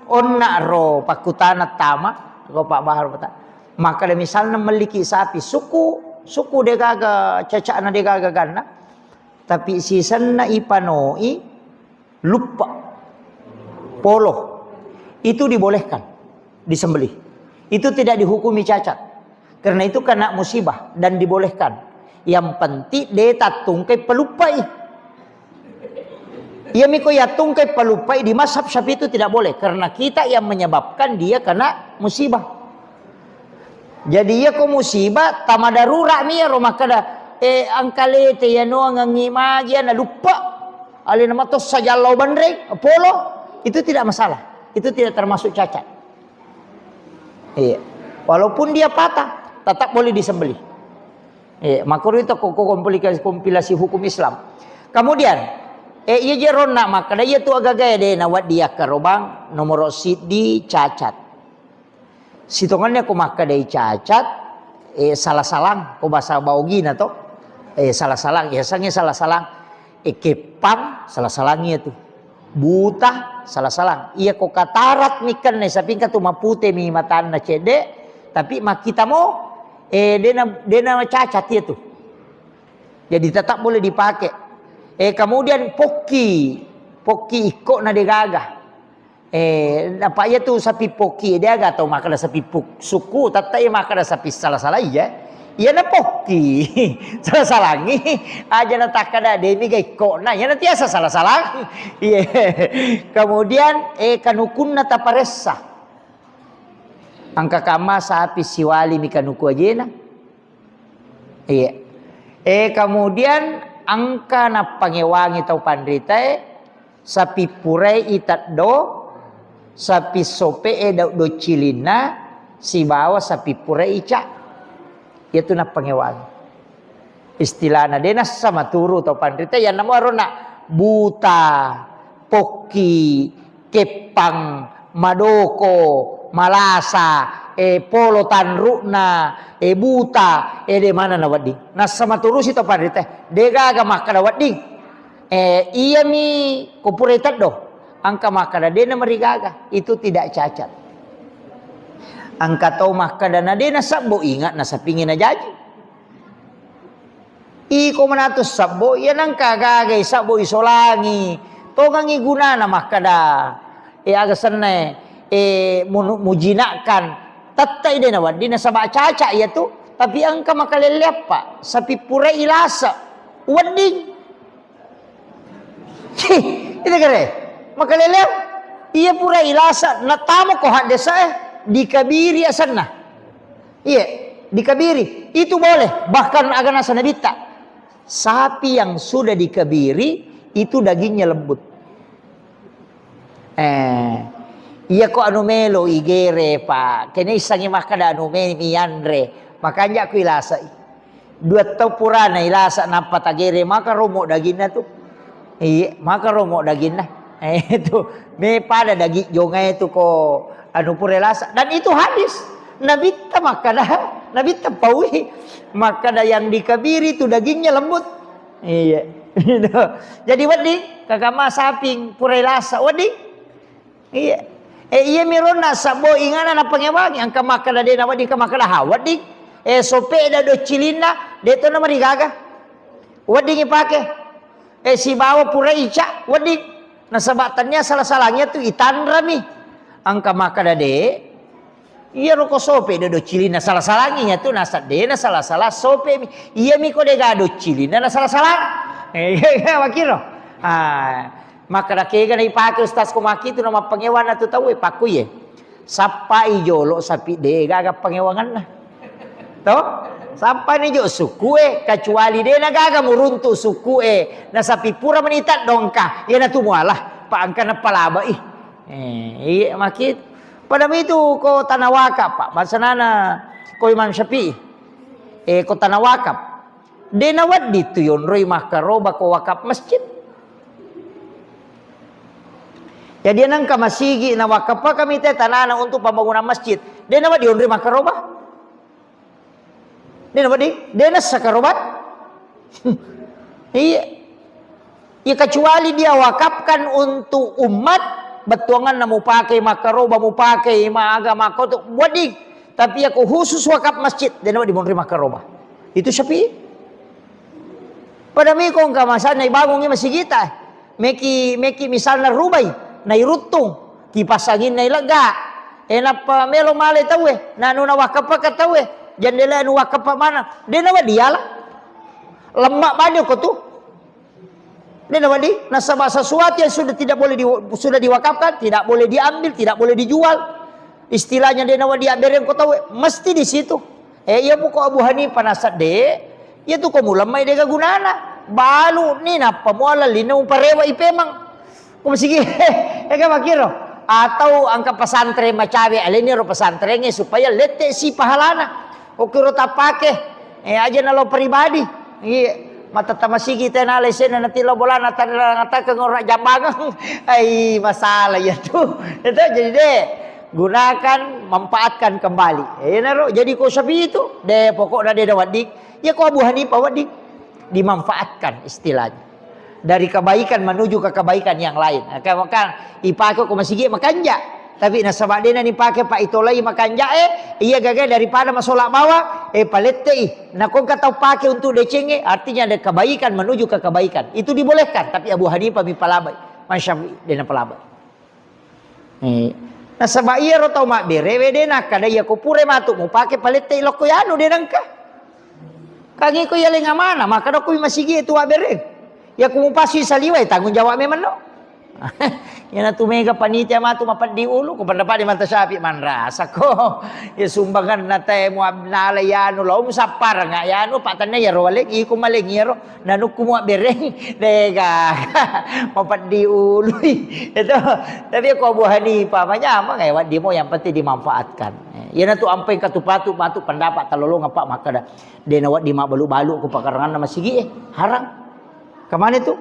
onna ro pakkutana tama, ko Pak Bahar peta. Makkeda misalna melliki sapi, suku, suku degaga cacakna, degaga ganna, tapi sisenna ipanoi luppa, polo, itu dibolehkan disembelih. Itu tidak dihukumi cacat. Karena itu kena musibah dan dibolehkan. Yang penting de tattungkai paluppai. Iyami ko yattungkai paluppai di mazhab Syafi'i itu tidak boleh, karena kita yang menyebabkan dia kena musibah. Jadi iya ko musibah, tama darurat mi iyaro makkeda, eh, engka lete yanoangengngi magi na luppa. Alena matossa jallau banreng, polo, itu tidak masalah. Itu tidak termasuk cacat. Iya. Walaupun dia patah, tetap boleh disembelih. Iya, makanya itu ko, ko kompilasi, kompilasi hukum Islam. Kemudian, eh, iya jeronna makkeda iya tu agaga de nawedding yakkarobang nomoro siddi cacat. Sitongenna ko makkedai cacat, eh, salah-salang, ko bahasa Baogina to. Eh, salah-salang, yasengnge salah-salang. Eh, keppang, salah-salang iya tu. Buta, salah-salang. Iya ko katarat mi kenne, sapingka tu mapute mi matanna cedde, tapi makkita mo, eh, dena, dena cacat iya tu. Jadi tetap boleh dipakai. Eh, kemudian pokki, pokki ikkona degaga. Eh, apa iya tu sapi pokki, degaga tau makkeda sapi puk-, suku, tette iya makkeda sapi salah-salah iya. Iyana pokki, salah-salangi, aja na takkeda demi ga ikkona, iyana tiasa salah-salang. Iya. Kemudian, eh, kanukunna taparessa. Engka kamma sapi siwali mi kanuku ajena. Iya. Eh, kemudian engka nappangewangi tau panritae, sapi purai iteddo, sapi sope'e dau-, docilinna, sibawa sapi purai ica. Iyatu nappangewangi. Istilahna, de nassa maturu tau panritae, yanamo arona buta, pokki, keppang, madoko, malasa, eh, polo tanru'na, eh, buta, eh, de mana nawedding. Nassa maturusi to panritae. Degaga makkeda wedding. Eh, iyami ko pura iteddo. Engka makkeda de namarigaga. Itu tidak cacat. Engka tau makkeda na de nasabbo ingat nasapingi najaji. Iko manatu sabbo, iya nengka gagai sabbo isolangi. Tongangi gunana makkeda, eh, aga senna, eh, munu-, mujinakkan. Tettai de nawedding nasaba caca iya tu, tapi engka makalelleappa, sapi purai ilasa, wedding. Cih, itu kere. Makalelleang, iya pura ilasa, natamo ko haddesa, eh, dikabiri asenna. Iya, dikabiri. Itu boleh. Bahkan aga nasa nabitta. Sapi yang sudah dikabiri, itu dagingnya lembut. Eh, iya ko anu melo igere, Pak. Kene issangi makkeda anu me mianre. Makanja ku ilasai. Dua tau purana ilasa nappa tagere maka romo daginna tu. Iya, maka romo daginna. Eh, itu me pada daging jongai tu ko anu pura ilasa. Dan itu hadis. Nabitta makkeda, nabitta paui. Makkeda yang dikabiri tu dagingnya lembut. Iya. Jadi wedding, kakama saping pura ilasa. Wedding. Iya. Eh, iya mironna sabbo ingana napangewangi, engka makkeda de nawedding, engka makkeda ha wedding. Eh, sope da docilinna, de to namarigaga. Wedding ipake. Eh, sibawa pura ica, wedding. Nasaba tania salah-salahnya tu itanrami. Engka makkeda de, iyaro ko sope da docilinna salah-salangi ya tu, nasa de na salah-salah sope mi. Iya mi ko de ga docilinna na salah-salah. Eh, iya, iya, makiro. Ah, Makkeda kega na ipake ustaz ko makkitu na mappangewanna tu tauwe, pakkuye. Sappai jolo sapi de gaga pangewanganna. To? Sappani jo sukue, kecuali de na gaga muruntu sukue, na sapi pura menita dongka, iya na tu mualah, pa engka na palabai. Eh, iya makkitu. Pada mitu ko tanah wakaf, Pak, bahasa nana ko Imam Syafi'i. Eh, ko tanah wakaf. De nawedding tu yonroi makkaroba ko wakaf masjid. Jadi nengka masigi na wakaf kami te tanana untuk pembangunan masjid. De nawedding yonroi makkaroba. De nawedding, de nassa karoba. Iya. Ya, kecuali dia wakafkan untuk umat, bettuanganna mupakai makkaroba, mupakai ma agama koto, wedding. Tapi yako khusus wakaf masjid, de' nawedding monri makkaroba. Itu Syafi'i. Pada miko engka masana ibangungi masigita, meki, meki misalna rubai, nairuttung, kipas anginna ilegga. E, nappa melo male tauwe, nanu nawakkappaka tauwe, jandela nu wakkappa mana, de' nawedding diala. Lemma bani ko tu. De' nawedding, nasaba sesuatu yang sudah tidak boleh di, sudah diwakafkan, tidak boleh diambil, tidak boleh dijual. Istilahnya de' nawedding diabbereng ko tauwe, mesti di situ. Eh, iya poko Abu Hanifah nasadde, iya tu ko mulemmai de' gaga gunana. Balu ni nappa muala lino uparewa ipemang. Ko masigi, ega makiro. Atau engka pesantren macawe aleni ro pesantrengnge supaya lette si pahalana. Okkiro tappake, eh, aja nalo pribadi. Iya, matetta masigi tena lesena nanti lo bolana tadra ngatakeng ora jambangeng. Ai, masalah ya tu. Itu jadi de', gunakan, manfaatkan kembali. Eh, naro jadi ko Syafi'i itu, de' pokokna de' nawedding. Ya ko Abu Hanifah wedding. Dimanfaatkan istilahnya. Dari kebaikan menuju ke kebaikan yang lain. Nah, kan, kan ipake ko masigi makanja. Tapi nasaba de' na nipake pa itolai makanja e, iya gaga daripada masola bawa, eh, palette'i. Nah, ko engka tau pake untuk decengnge, artinya ada kebaikan menuju ke kebaikan. Itu dibolehkan, tapi Abu Hanifah mi palabai. Imam Syafi'i de' napalabai. Eh, nasaba iyaro tau mabberewe de' nakkada iya ko pura matu mupake palette'i lokko yanu de' nengka. Kagi ko iya lenga mana, makkada ko masigi tu abbereng. Iya ko mupasui saliwai tanggung jawab memang no. Iyana tu mega panitia matu mapeddi ulu, ko pendapat di mata Syafi'i manrasa ko. Iya sumbangan na te mu ab-, nala yanu lo musapparang yanu, pak tenne iyaro waleng, iko maleng iyaro. Nanukku muabbereng, de' gaga. Mapeddi ului. Itu. Tapi ko Abu Hanifah, manyameng, eh, wedding mo, yang penting dimanfaatkan. Eh, iyana tu ampai katu patu, patu pendapat talolong apa makkada. De' nawedding mabbalu-balu ko pakaranganna masigi, eh, haram. Kemana tu?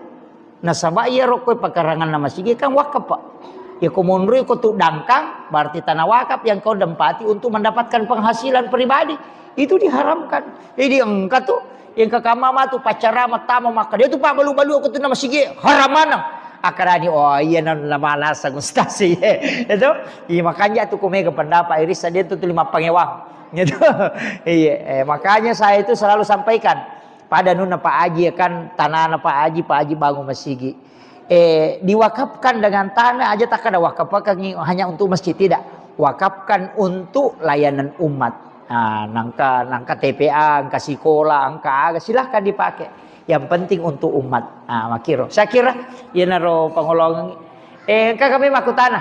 Nasaba iyaro ko pakaranganna masigi kan wakaf, Pak. Ya ko monroi ko tu dangkang, berarti tanah wakaf yang kau tempati untuk mendapatkan penghasilan pribadi. Itu diharamkan. Jadi engka tu, engka kamma matu paccarama tama makkada, itu pabbalu-balu ko tu na masigi, haram maneng. Akkarani, oh iya, na, na malasa ustaz, iya. Itu, iya, makanya tu ko mega pendapat, irissa de' tu lima pangewang. Gitu. Iya, eh, makanya saya itu selalu sampaikan, pada nunna Pak Haji ya kan, tanana Pak Haji, Pak Haji bangun masigi. Eh, diwakafkan dengan tanah aja, takkada wakafkan hanya untuk masjid, tidak. Wakafkan untuk layanan umat. Nah, nangka, nangka T P A, nangka sikola, nangka aga, silahkan dipakai. Yang penting untuk umat. Nah, makiro. Saya kira, iyanaro pangolongeng. Eh, engka kami makkutana.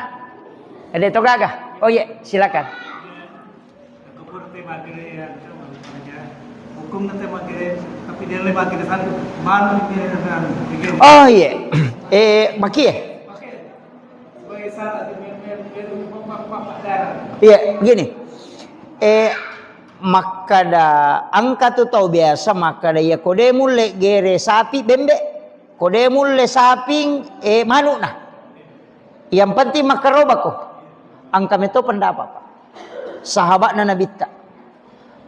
Ada to gaga? Oh iya, silakan. Hukum nanti makin, tapi dia lagi makin satu. Mana dia kan? Oh iya. Eh, makie? Iya, begini. Eh, makkada engka tu tau biasa makkada, iya ko de' mulle gere sapi bembe, ko de' mulle saping, eh, manukna. Yang penting makkarobako. Engka meto pendapat, Pak. Sahabatna Nabitta.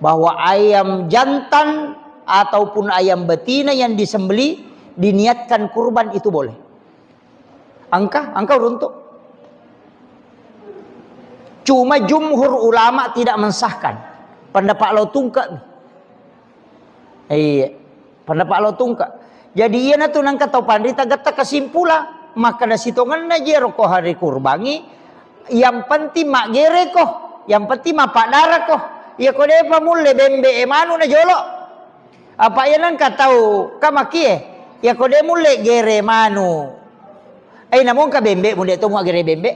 Bahwa ayam jantan ataupun ayam betina yang disembelih diniatkan kurban itu boleh. Engka, engka uruntuk. Cuma jumhur ulama tidak mensahkan. Pendapat lo tungke. Iya. Pendapat lo tungke. Jadi iyana tu nangka tau panrita getta kesimpulan. Makkada sitongenna jero ko hari kurbangi. Yang penting maggereko. Yang penting mappaddarako. Iya ko depa mulle bembe e manu na jolo. Apa iya nengka tau ka makie, iya ko de mulle gere manu. Ai namongka bembe mu de to mua gere bembe.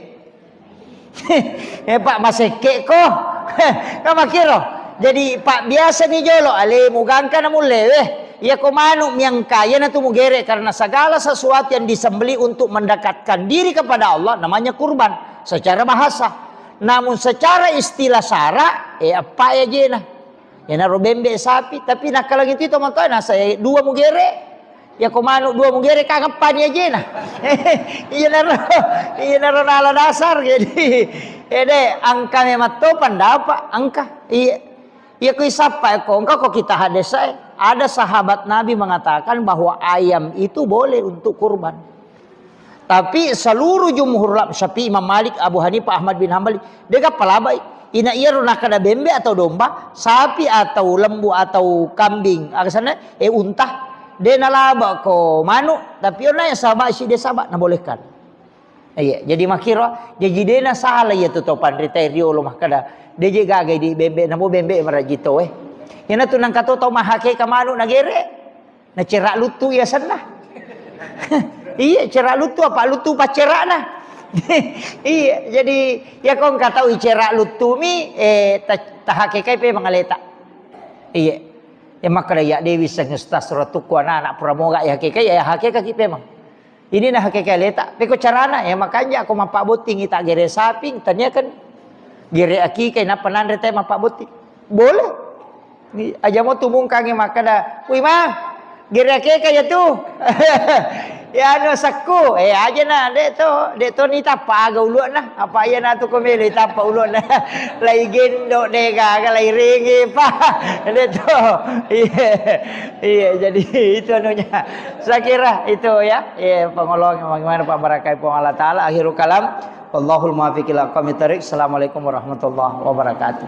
Eh, Pak, masekke ko. Ka makiro. Jadi, Pak, biasa ni jolo alemu gangka na mulle weh. Iya ko manu miangka, iya natu mugere karena segala sesuatu yang disembelih untuk mendekatkan diri kepada Allah namanya kurban secara bahasa. Namun secara istilah sara, eh, apa ya jena. Iyanaro bembe sapi, tapi nakkalangi tu tomatoa nasa, eh, dua mugere. Iya ko manu dua mugere, kangeppani ajena. Iyanaro, iyanaro nala dasar. Jadi, ede, engka memang to pendapat, engka. Iya. Iya ko isappa ko, engka ko kita hadis, eh. Ada sahabat Nabi mengatakan bahwa ayam itu boleh untuk kurban. Tapi seluruh jumhur ulama, Syafi'i, Imam Malik, Abu Hanifah, Ahmad bin Hambali, dega palabai. Ina iyaro nakkeda bembe atau domba, sapi atau lembu atau kambing, aga senna, eh, unta. De nalaba ko manu, tapi onna yang saba si de saba, nabolehkan. Iya, jadi makkiro, jaji de nasala iya tu to panrita riolo makkeda, de je gaga di bembe, namo bembe maraji to, eh. Iyana tu nangka to tau mahakeka manu nagere. Na cerak luttu iya senna. Iya, cerak luttu apa luttu paccerakna. Iya, jadi ya kau engka tau icerak luttu mi, eh, ta-, tahakekai pe mangaleta. Iya. Ya makkeda ya Dewi seng stas rotukku anak-anak pura moga ya hakekai, ya hakeka ki pemang. Ini na hakekai leta. Peko carana ya makanja ko mappabotting ita gere saping tania kan gere akikai nappa nanre te mappabotting. Boleh. Ni, aja mo tumungkangi makkeda, "Wih, Ma, gere akeka ya tu." Ya anu sekku, eh, aja na, dek to, dek to ni tappa aga ulu'na, apa iya na tu ko melo tappa ulu'na. Lai gendo de gaga lai ringi pa. Dek to. Iya. Iya, jadi itu anunya. Saya kira itu ya, ya pengolong bagaimana Pak barakai Puang Allah Taala. Akhirul kalam. Wallahul muwaffiq ila aqwamit thariq. Assalamualaikum warahmatullahi wabarakatuh.